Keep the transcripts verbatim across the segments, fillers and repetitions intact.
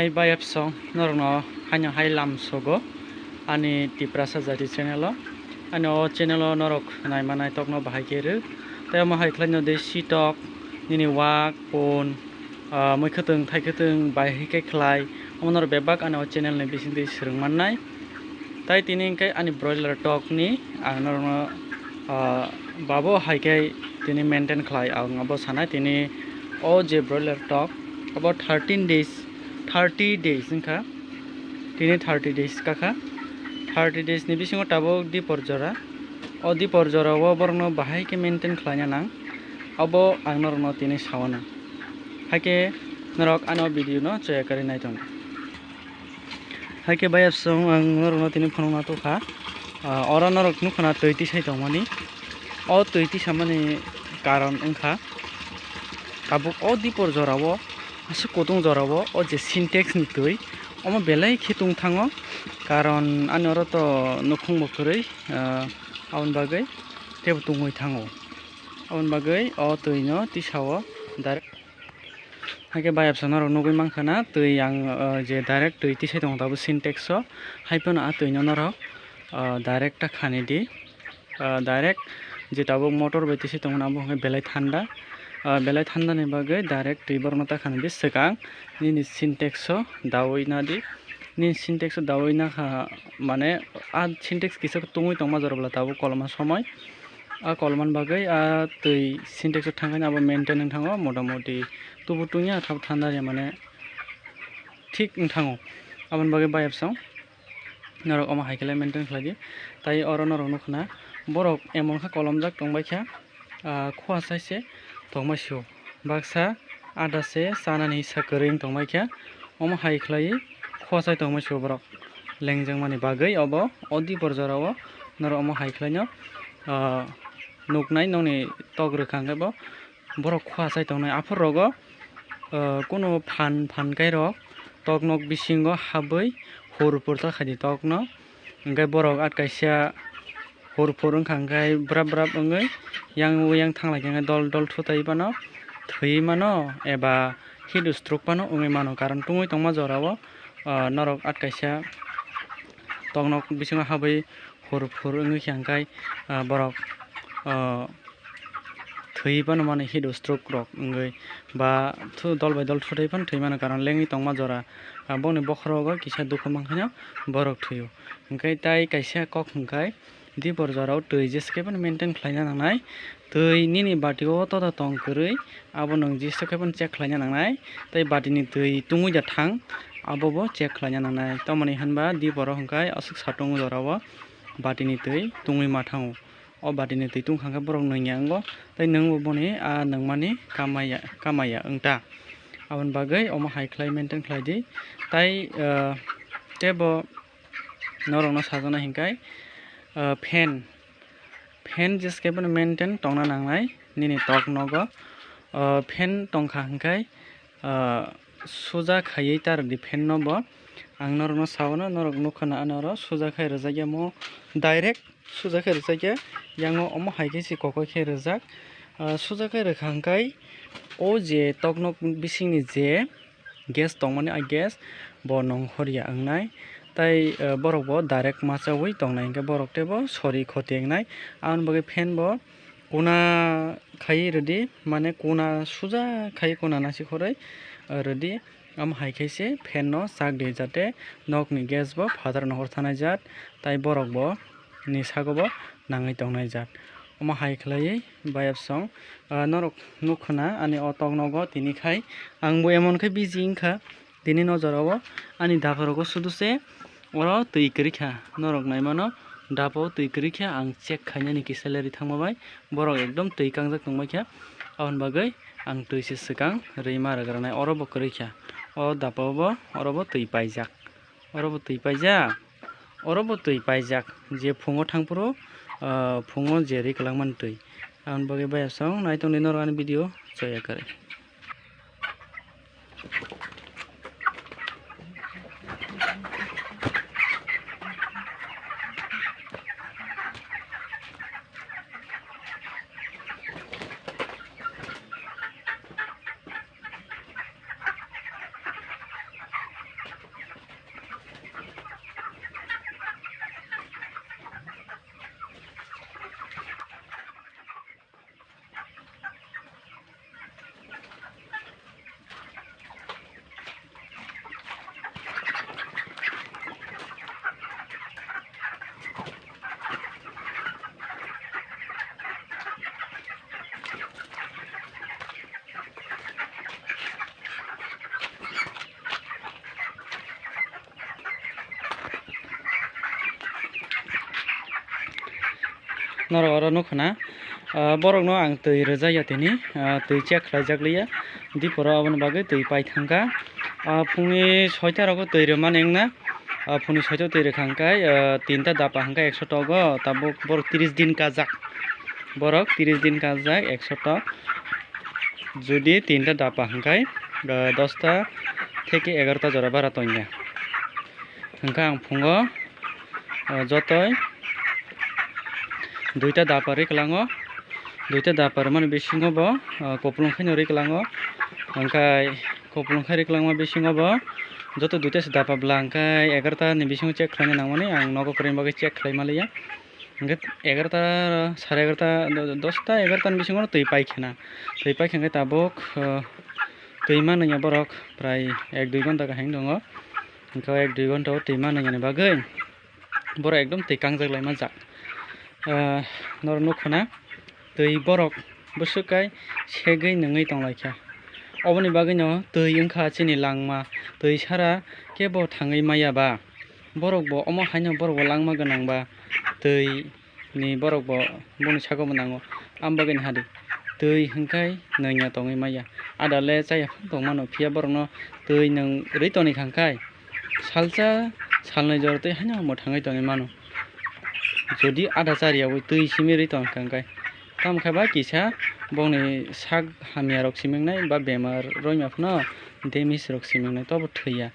Hai bayapsong norokno haino hai lam sogo ani Tiprasa Jati channel o. Ani o channel o norok naima naitokno bahai khe rw. Tei omo hai khlaino de sitok, nini wak, pun, ah, mui khwtwng, thai khwtwng, bai hai khe khlai. Omo norok bebak ani o channel ni bisingtwi swrwng mannai. Tai tini hwnkhe ani broiler tok ni ang norokno, ah, babo hai khe tini maintain khlai ang abo sanai. Tini o je broiler tok abo thirteen days, thirty days wngkha. Tini thirty days kakha. Thirty days ni bisingo tabuk dipor jora. O dipor jora o borokno bahai khe maintain khlaina nang. Abo ang norokno tini sawana. Hai khe norok ani o video no choya karwi nai tong. Hai khe bayapsong ang norokno tini phunukna tukha. Ah, oro norok nukha na twi tisai tongmani. O twi tisamani karon wngkha tabuk o dipor jorao, aswk kutung jorao o je Sintex ni twi omo belai khe tungthango. Karon ani oro to nukhung bo kwrwi, ah, aboni bagwi teibo tungwi thango. Aboni bagwi o twi no tisao direct. Hakhe bayapsa norok nugwi mankha na twi ang, uh, je direct twi tisai tongo tabuk Sintex o, hai phano a twi no norok, uh, direct ta khani di, uh, direct je tabuk motor bai tisai tongo abo hwnkhe belai thanda, uh, belai thanda ni bagwi direct twi borok no ta khani di swkang nini Sintex o dawi na di, nini Sintex o dawi na kha mane a Sintex kisa tungwi tongma jora bwla tabuk koloma somoi. A kolmani bagwi a twi Sintex o thangkhe abo maintain wng thango, motamoti tubu tungya thab thanda ya mane thik wng thango. Aboni bagwi bayapsong norok omo hai khe maintain khlai di. Tai oro norok nukha na borok emon khe kolomjak tongbai kha, ah, khua sai se tongma sio. Baksa ada se chanani sa kwrwi wng tongbai kha. Omo hai khlai khua sai tongma sio borok. Lengjak mani bagwi obo o dipor jora o norok omo hai khlai no, ah, nuknai nokni tok rwkha hwnkhe bo borok khua sai tongnai. Aphuru rogo, ah, kunu phan phan kai rok tok nok bisingo habwi hur pur ta khai di tok no. Hwnkhe borok at kaisa hur phur wngkha, hwnkhe brap brap wngwi yang o yang thanglai khe dol dol thutai phano thwi mano eba heat stroke phano wngwi mano, karon tungwi tongma jorao, ah, norok at kaisa tok nok bisingo habwi hur phur wngwi khe hwnkhe, ah, borok, ah, thwi phano mano heat stroke rok wngwi ba thu-, dol bai dol thutai phano thwi mano, karon lengwi tongma jora, ah, boni bokhorogo kisa dukhu mankhaino borok thwio. Hwnkhe tai kaisa kok hwnkhe dipor jorao twi jesa khe phano maintain khlaina nangnai. Twi nini batio tota tong kwrwi abo nwng jesa khe phano check khlaina nangnai. Tai batini twi tungwi da thang abobo check khlaina nangnai. Tamoni hwnba diporo hwnkhe aswk satung jorao batini twi tungwi ma thango. O batini twi tungkha hwnkhe borok nwngya wngo, tei nwngbo boni a nwngmani kamaiya, kamaiya wngta. Aboni bagwi omo hai khlai maintain khlai di. Tai, ah, teibo norokno sajaknai hwnkhe, ah, fan, fan jesa khe bono maintain tongna nangnai nini tok nogo. Ah, fan tongkha hwnkhe, ah, suja khaiwi ta rwdi fan no bo. Ang norokno saono, norok nukha na ano oro suja khai rwjakya mo direct. Suja khe rwchai khe yango omo hai khe se kokoi khe rwjak. Ah, suja khe rwkha hwnkhe o je tok nok bisingni je gas tongmani, a gas bo nongkhorya wngnai. Tai, ah, borok bo direct machaui tongnai hwnkhe borok teibo sori khoti wngnai. Aboni bagwi fan bo kuna khai rwdi, mane kuna suja khai kuna nasi khoroi, ah, rwdi. Omo hai khe se fan no chak di, jate nokni gas bo phataro nohor thanai jat, tai borok bo ni sago bo nangwi tongnai jat. Omo hai khlaiwi bayapsong, ah, norok nukha na ani o tok nogo tini khai ang bo emon khe busy wngkha tini no jora o ani dapha rogo sudu se. Oro twi kwrwi kha, norok nai mano, dapao twi kwrwi kha, ang check khainani kisa leri thangma bai, borok ekdom twi kangjak tongbai kha, aboni bagwi ang twi se swkang rwi ma rwgranai, oro bo kwrwi kha, o dapao bo, oro bo twi paijak, oro bo twi paijak, oro bo twi paijak, je phungo thang phuru, ah, phungo je rwi kwlangmani twi, aboni bagwi bayasong nai tongdi norok ani video choya kwrwi. Norok oro nukha na, ah, borokno ang twi rwjak ya tini, ah, twi check khlaijak liya. Diporo aboni bagwi twi pai thangkha. Ah, phungni soita rogo twi rwmani wngna, ah, phungni soita twi rwkha hwnkhe, ah, tinta dapa hwnkhe ekso togo, tabuk borok tris din kajak. Borok tris din kajak ekso tok. Jodi tinta dapa hwnkhe, ah, dosta theke egarota jora bara tongya. Hwnkhe ang phungo, ah, jotoi duita dapa rwi kwlango. Duita dapa rwmani bisingo bo, ah, kupulung khaino rwi kwlango. Hwnkhe kupulung khai rwi kwlangma bisingo bo joto duita se dapa bwla hwnkhe egarota ni bisingo check khlaina nangmani ang nogo kwrwini bagwi check khlai maliya. Hwnkhe egarota, sare egarota, do-, dosta egarota ni bisingo twi pai khena. Twi pai khe hwnkhe tabuk, ah, twi manwi ya borok prai ek dui ghonta kaham tongo. Hwnkhe o ek dui ghonta o twi manwi yani bagwi borok ekdom twi kangjak lai manjak. Ah, norok nukho na, twi borok bwswk kai segwi nungwi tonglaikha. Oboni bagwino twi wngkha chini langma, twi sara kebo thangwi maya ba. Borok bo omo haino borok bo langma gwnang ba, twi ni borok bo boni sago bo nango. Am bagwino hadi twi hwnkhe nungya tongwi maya. Ada le chaya phano tongmano, phiya borokno twi nung rwi toni kha hwnkhe salsa salnwi jora twi haino mwthangwi tongwi mano. Jodi ada chariyawi twi simi rwi tongkha hwnkhe, tamo khe ba kisa bongni sak hamya rok simingnai ba bemar roima phano damage rok simingnai, tobo thwiya.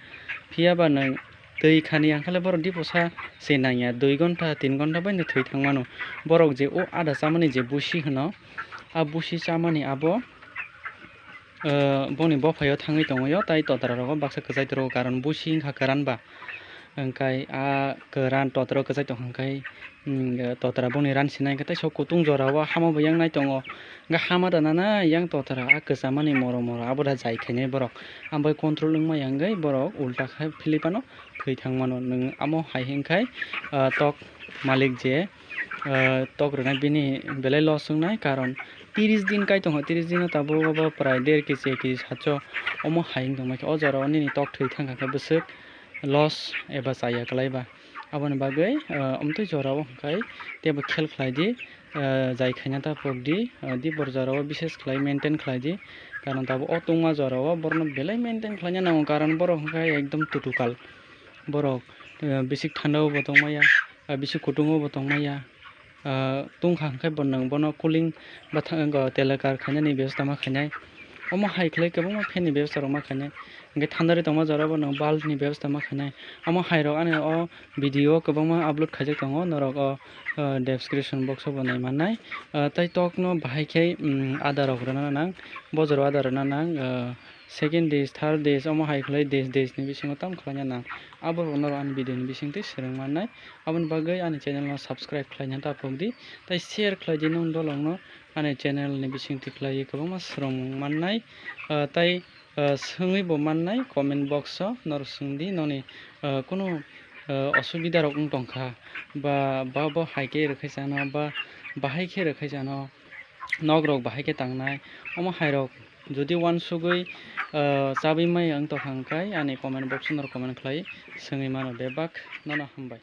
Phiya ba nwng twi khani ang khe le borok diposa se nangya, dui ghonta tin ghonta bai no thwi thangmano. Borok je o ada chamani je busi hwno, a busi chamani abo ah, boni bophaio thangwi tongwi o, tai totra rogo baksa kwchai torogo, karon busi wngkha kwran ba. Hwnkhe a kwran totra o kwchai tongkha hwnkhe, mm, totra boni ran sinai hwnkhe tai sok kutung jora o hama bo yang nai tongo. Hwnkhe hama da nana yang totra a kwchamani moro moro abo da jai khainai borok. Abo control wngma yang wngwi borok ulta khe philipano thwi thangmano. Nwng amo hai hwnkhe, ah, tok malik je, ah, tok rwnai bini belai loss wngnai, karon tris din kai tongo, tris dino tabuk obo prai der kg, ek kg sacho omo hai wng tongmai khe, o jora o nini tok thwi thang kha khe bwswk loss eba chaya kwlai ba. Aboni bagwi, ah, omtwi jora o hwnkhe teibo khel khlai di, ah, jai khaina ta pok di, ah, dibor jora o bises khlai maintain khlai di, karon tabuk o tungma jora o borokno belai maintain khlaina nango, karon borok hwnkhe ekdom tutukal borok, ah, bisik thanda o bo tongmaya, ah, bisik kutung o bo tongmaya. Ah, tungkha hwnkhe bo nwng bono cooling bwthang-, go telekar khainani bebosta ma khainai. Omo hai khlai kwbangma fan ni bebosta rok ma khainai. Hwnkhe thandari tongma jora bo nwng bulb ni bebosta ma khainai. Omo hai rok ani o video o kwbangma upload khaijak tongo, norok o, ah, description box o bo nai mannai. Ah, tei tok no bahai khe, mm, ada rok rwna nang, bojor o ada rwna nang, ah, second days, third days, omo hai khlai days, days ni bisingo tamo khlaina nang. Abo rok norok ani video ni bisingtwi swrwng mannai. Aboni bagwi ani channel no subscribe khlaina ta pok di, tei share khlai di nwng dolong no ani channel ni bisingtwi khlaiwi kwbangma swrwngmung mannai. Ah, tei, ah, swngwi bo mannai comment box o, norok swng di noni, ah, kunu, ah, osubida rok wng tong kha ba, ba bo hai khe rwkhai chano ba bahai khe rwkhai chano. Nok rok bahai khe tangnai. Omo hai rok jodi uansugwi, ah, chabwi maya wng tong kha hwnkhe ani comment box o norok comment khlai swngwi mano. Bebak nono hambai.